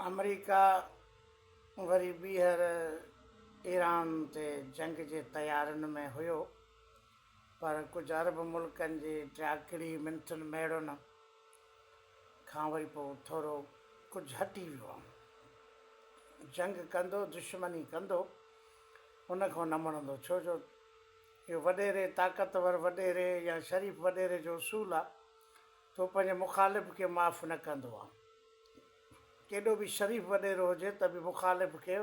آمريڪا وري ٻيهر ايران تي جنگ جي تيارين ۾ هيو پر ڪجهه عرب ملڪن جي ٽياڪڙي منٿن ميڙن کان وري پوء ٿورو ڪجهه هٽي ويو آهي. جنگ ڪندو دشمني ڪندو ان کان نه مڙندو ڇو جو اهو وڏيري طاقتور وڏيري يا شريف وڏيري جو اصول آهي ته هو پنهنجي مخالف کي معاف نه ڪندو آهي. ڪيڏو به شريف وڏيرو هجي ته به مخالف کي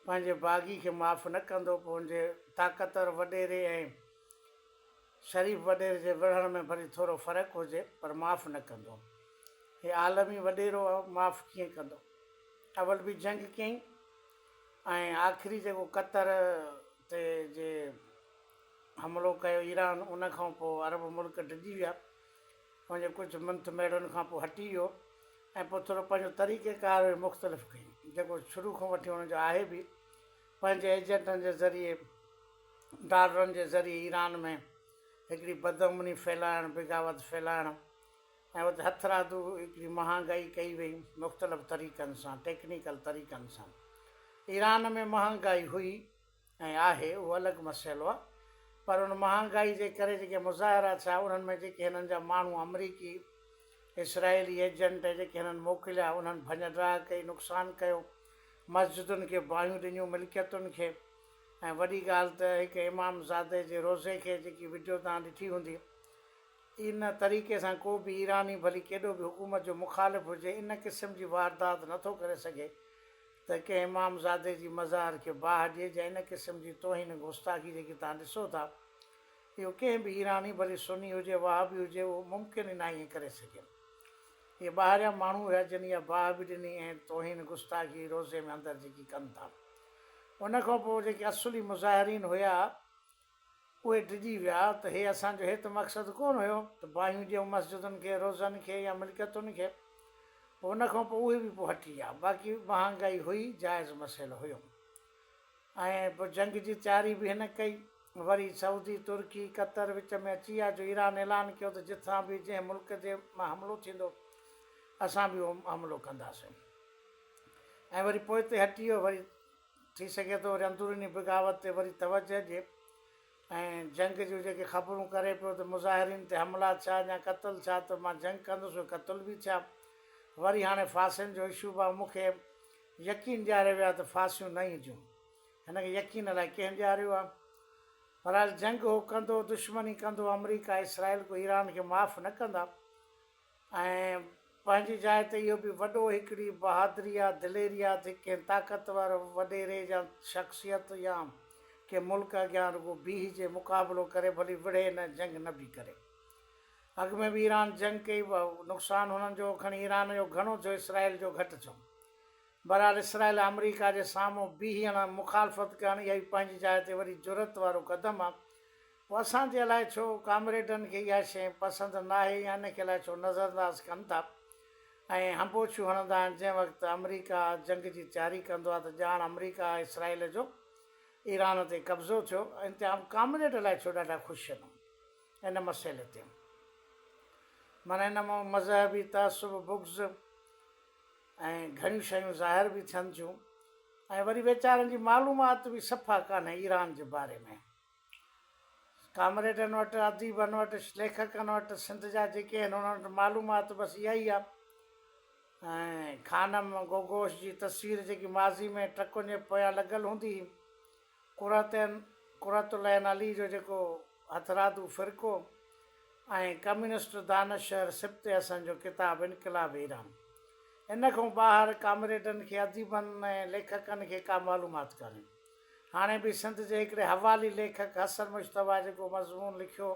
پنهنجي باغي کي معاف نه ڪندو پوء ان جي طاقتور وڏيري ۽ شريف وڏيري جي وڙهڻ ۾ ڀلي ٿورو فرق هجي پر معاف نه ڪندو. هي عالمي وڏيرو آ معاف ڪيئن ڪندو. اول به جنگ ڪيائين ۽ آخري جيڪو قطر تي جي حملو ڪيو ايران ان کان پوء عرب ملڪ ڊڄي ويا. پنهنجي ڪجهه منٿ ميڙن کان پوء هٽي ويو ۽ پوء ٿورو پنهنجو طريقه ڪار به مختلف ڪيائين، جيڪو شروع کان وٺي هن جو آهي به، پنهنجي ايجنٽن جي ذريعي، ڊالرن جي ذريعي ايران ۾ هڪڙي بدامني ڦهلائڻ، بغاوت ڦهلائڻ ۽ اتي هٿرادو هڪڙي مهانگائي ڪئي وئي مختلف طريقن سان، ٽيڪنيڪل طريقن سان. ايران ۾ مهانگائي هئي. ۽ آهي اهو الڳ مسئلو آهي پر ان مهانگائي جي ڪري جيڪي مظاهرا ٿيا انهن ۾ جيڪي هنن جا ماڻهو آمريڪي اسرائيلي ايجنٽ جيڪي هنن موڪليا انهن ڀڃ ڊاهه ڪئي نقصان ڪيو مسجدن کي باهيون ڏنيون ملڪيتن کي ۽ وڏي ڳالهه ته هڪ امام زادي جي روزي کي جيڪي وڊيو توهان ڏٺي هوندي ان طريقي سان ڪو به ايراني ڀلي ڪيڏو به حڪومت جو مخالف هجي ان قسم جي واردات نٿو ڪري سگهي ته ڪنهن امام زادي جي مزار کي باهه ڏئي يا ان قسم جي توهين گستاخي جيڪي توهان ڏسو ٿا اهو ڪنهن به ايراني ڀلي سني هجي وهابي هجي اهو ممڪن ئي ناهي ائين ڪري سگهي. اهي ٻاهريان ماڻهو هيا جن اها باهه به ڏني ۽ توهين گستاخي روضي ۾ اندر جيڪي ڪن ٿا. ان کان پوء جيڪي اصلي مظاهرين هيا اهي ڊڄي ويا ته هي اسان جو هي ته مقصد ڪونه هيو ته باهيون ڏيون مسجدن کي، روضن کي يا ملڪيتن کي. پوء ان کان پوء اهي به پوء هٽي ويا. باقي مهانگائي هئي، جائز مسئلو هيو. ۽ پوء جنگ جي تياري به هن ڪئي. وري سعودي، ترڪي، قطر وچ ۾ اچي ويا جو ايران اعلان ڪيو ته جتان به جنهن ملڪ جي مان حملو ٿيندو اسان به اهو حملو ڪنداسين. ۽ وري پوئتي هٽي ويو. وري ٿي سگهي ٿو وري اندروني بغاوت تي وري توجهه ڏئي ۽ جنگ جون جيڪي خبرون ڪري پيو ته مظاهرين تي حملا ٿيا يا قتل ٿيا ته مان جنگ ڪندس اهي قتل به ٿيا وري هاڻي ڦاسين جو اشو به مون کي يقين ڏياري ويا ته ڦاسيون نه اينديون هن کي يقين الائي ڪنهن ڏياريو آهي بهرحال جنگ هو ڪندو دشمني ڪندو آمريڪا اسرائيل ڪو ايران کي معاف نه ڪندا ۽ پنهنجي جاء تي اهو به وڏو هڪڙي بهادري يا دليري آ ته ڪنهن طاقتور وڏيري يا شخصيت يا ڪنهن ملڪ اڳيان رڳو بيهجي مقابلو ڪري ڀلي وڙهي نه جنگ نه به ڪري. اڳ ۾ به ايران جنگ ڪئي نقصان هنن جو کڻي ايران جو گهڻو ٿيو اسرائيل جو گهٽ ٿيو. بهرحال اسرائيل آمريڪا جي سامهون بيهڻ مخالفت ڪرڻ اها به پنهنجي جاء تي وڏي جرئت وارو قدم آ. پوء اسان جي الائي ڇو ڪامريڊن کي اها شيء پسند ناهي يا ان کي الائي ڇو نظرانداز ڪن ٿا ۽ هنبوڇيون هڻندا آهن جنهن وقت آمريڪا جنگ جي تياري ڪندو آهي ته ڄاڻ آمريڪا اسرائيل جو ايران تي قبضو ٿيو ان تي ڪامريڊ الائي ڇو ڏاڍا خوش آهن ان مسئلي تي معنيٰ ان مان مذهبي تعصب بغض ۽ گهڻيون شيون ظاهر به ٿين ٿيون ۽ وري ويچارن جي معلومات به صفا ڪانهي ايران جي باري ۾ ڪامريڊن وٽ، اديبن وٽ، ليکڪن وٽ، سنڌ جا جيڪي آهن انهن وٽ معلومات بس اها ئي آهي ۽ خانم گوگوش جي تصوير جيڪي ماضي ۾ ٽرڪن جي پويان لڳل هوندي هئي، قرتين قرت العين علي جو جيڪو هٿرادو فرقو ۽ ڪميونسٽ دانشور سبط حسن جو ڪتاب انقلاب ايران. ان کان ٻاهر ڪامريڊن کي، اديبن ۽ ليکڪن کي ڪا معلومات ڪانهي. هاڻي به سنڌ جي هڪڙي حوالي ليکڪ حسن مجتبيٰ جيڪو مضمون لکيو،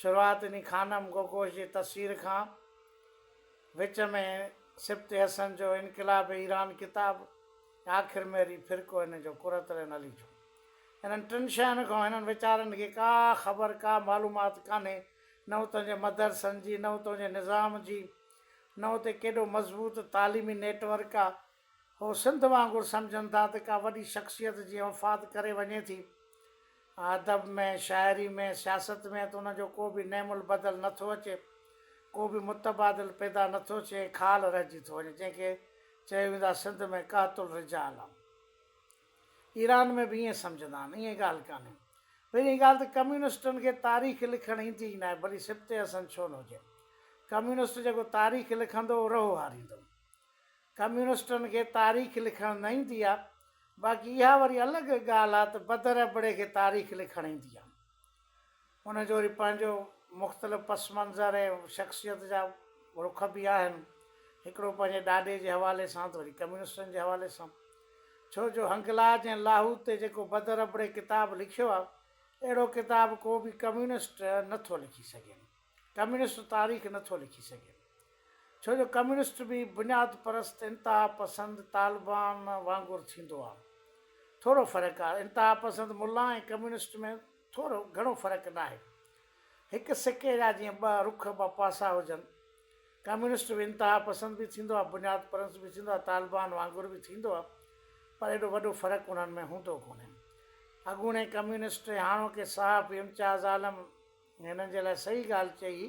شروعات انهي خانم گوگوش جي تصوير کان، وچ ۾ سبط حسن جو انقلاب ايران ڪتاب ۽ آخر ۾ وري فرقو هن جو قرة العين علي جو. انهن ٽن شين کان هنن ويچارن کي ڪا خبر ڪا معلومات ڪانهي، نه اتان جي مدرسن جي، نه اتان جي نظام جي، نه اتي ڪيڏو مضبوط تعليمي نيٽ ورڪ آ. هو سنڌ وانگر سمجهن ٿا ته ڪا وڏي شخصيت جيئن وفات ڪري وڃي ٿي ادب ۾ شاعري ۾ سياست ۾ ته ان جو ڪو به نعم البدل نه ٿو اچي، ڪو به متبادل پيدا نه ٿو ٿئي ۽ خال رهجي ٿو وڃي جنهن کي چيو ويندو آهي سنڌ ۾ قحط الرجال آ. ايران ۾ به ائين سمجهندا آهن، ائين ڳالهه ڪانهي. پهرين ڳالهه ته ڪميونسٽن کي تاريخ لکڻ ايندي ئي ناهي، ڀلي سبط حسن ڇو نه هجي. ڪميونسٽ جيڪو تاريخ لکندو اهو رهو هاريندو. ڪميونسٽن کي تاريخ لکڻ نه ايندي آ، باقي اها وري الڳ ڳالهه آ ته بدر ابڙي کي تاريخ لکڻ ايندي آ. ان جو وري پنهنجو مختلف پس منظر ۽ شخصيت جا رخ به آهن. هڪڙو پنهنجي ڏاڏي جي حوالي سان ته وري ڪميونسٽن جي حوالي سان. ڇو جو هنگلاج ۽ لاهوت تي جيڪو بدر ابڙي ڪتاب لکيو آ، اهڙو ڪتاب ڪو به ڪميونسٽ نه ٿو لکي سگهي. ڪميونسٽ تاريخ نه ٿو لکي سگهي. ڇو جو ڪميونسٽ به بنياد پرست انتها پسند طالبان وانگر ٿيندو آ. ٿورو فرق آ. انتها پسند ملا ۽ ڪميونسٽ ۾ ٿورو گهڻو فرق ناهي. هڪ سڪي جا جيئن ٻه رخ ٻه پاسا هجن. ڪميونسٽ به انتها پسند به ٿيندو آهي، بنياد پرست به ٿيندو آهي، طالبان وانگر به ٿيندو آهي پر ايڏو وڏو فرق انهن ۾ هوندو ڪونهي. اڳوڻي ڪميونسٽ ۽ هاڻوڪي صحافي امتياز عالم هنن جي لاء صحيح ڳالهه چئي هئي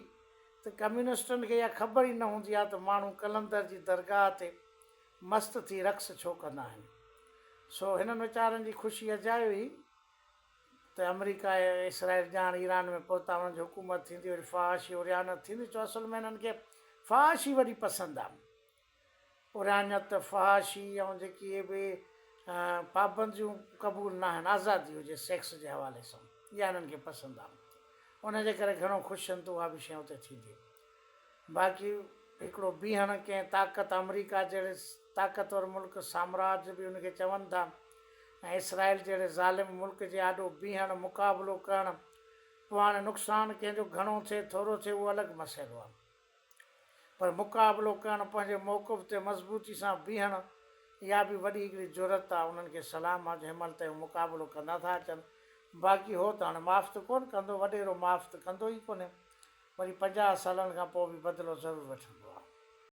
ته ڪميونسٽن کي اها خبر ئي نه هوندي آهي ته ماڻهو قلندر جي درگاهه تي مست ٿي رقص ڇو ڪندا آهن. سو هنن ويچارن جي خوشي اجايو هئي. ته آمريڪا ۽ اسرائيل ڄاڻ ايران ۾ پهتا انهن جي حڪومت ٿيندي وري فحاشي عريانت ٿيندي ڇو اصل ۾ هنن کي فحاشي وڏي پسند آ عريانت فحاشي ۽ جيڪي اهي به پابنديون قبول نه آهن آزادي هجي سيڪس جي حوالي سان اها هنن کي پسند آ ان جي ڪري گهڻو خوش آهن ته اها به شيء اتي ٿيندي. باقي هڪڙو بيهڻ ڪنهن طاقت آمريڪا جهڙي طاقتور ملڪ سامراج به ان کي چون ٿا ۽ اسرائيل جهڙي ظالم ملڪ جي آڏو بيهڻ مقابلو ڪرڻ پوء هاڻي نقصان ڪنهن جو گهڻو ٿئي ٿورو ٿئي اهو الڳ مسئلو آهي پر مقابلو ڪرڻ پنهنجي موقف تي مضبوطي سان بيهڻ اها به وڏي هڪڙي جرئت آهي انهن کي سلام آهي جو هن مهل تائين هو مقابلو ڪندا ٿا اچن باقي هو ته هاڻي معاف ته ڪونه ڪندو وڏيرو معاف ته ڪندو ئي ڪونهي. وري 50 سالن کان پوء به بدلو ضرور وٺندو آ.